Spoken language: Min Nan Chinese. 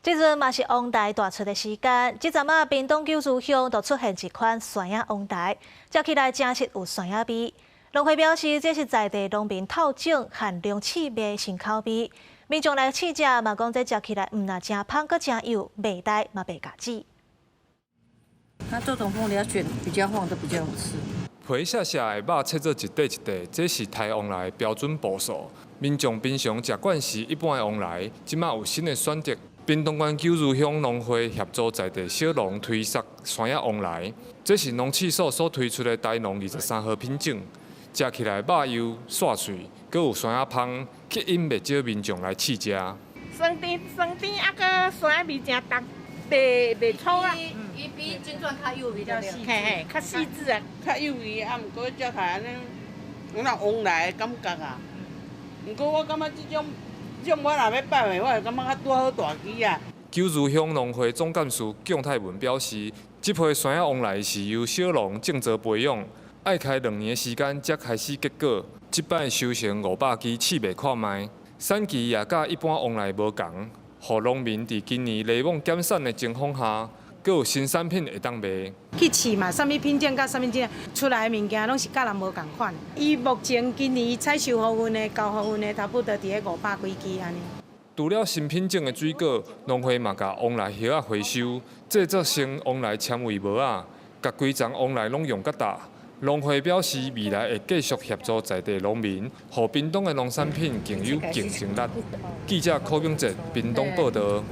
這陣嘛是王台大出的時間，這陣仔屏東九如鄉就出現一款蒜仔王台，食起來誠實有蒜仔味。農會表示，這是在地農民透種限量試賣新口味，民眾來試食嘛講，這食起來毋但誠芳，閣誠幼，袂呆嘛袂咬舌。它這種鳳梨要選比較黃的比較好吃。皮薄薄的肉切做一塊一塊，這是台王梨標準步數。民眾平常食慣是一般的王梨，這馬有新的選擇。屏東縣九如鄉農會協助在地小農推捒山仔王梨，這是農試所所推出的台農23號品種，食起來肉幼煞喙，閣有山仔芳，吸引袂少民眾來試食。酸甜酸甜啊，閣山仔味誠重，袂袂粗啊。伊比金鑽較幼比較細，嘿嘿，較細緻啊，較幼味啊，毋過食起來按呢，有那王梨的感覺啊。毋過我感覺這種。這種我若欲擺賣，我會感覺較拄好大支啊。九如鄉農會總幹事蔣泰文表示，這批山仔王梨是由小農種植培養，愛開2年的時間才開始結果。這擺收成500支試賣看覓，產期也佮一般王梨無仝，予農民佇今年梨網減產的情況下，閣有新產品會當賣。去試嘛，啥物品種佮啥物品種出來的物件攏是佮人無仝款。伊目前今年採收予阮的、交予阮的，差不多佇咧500幾支按呢。除了新品種的水果，農會嘛共王梨葉仔回收，製作成王梨纖維帽仔，共規叢王梨攏用甲焦。農會表示，未來會繼續協助在地農民，予屏東的農產品更有競爭力。記者柯炳哲，屏東報導。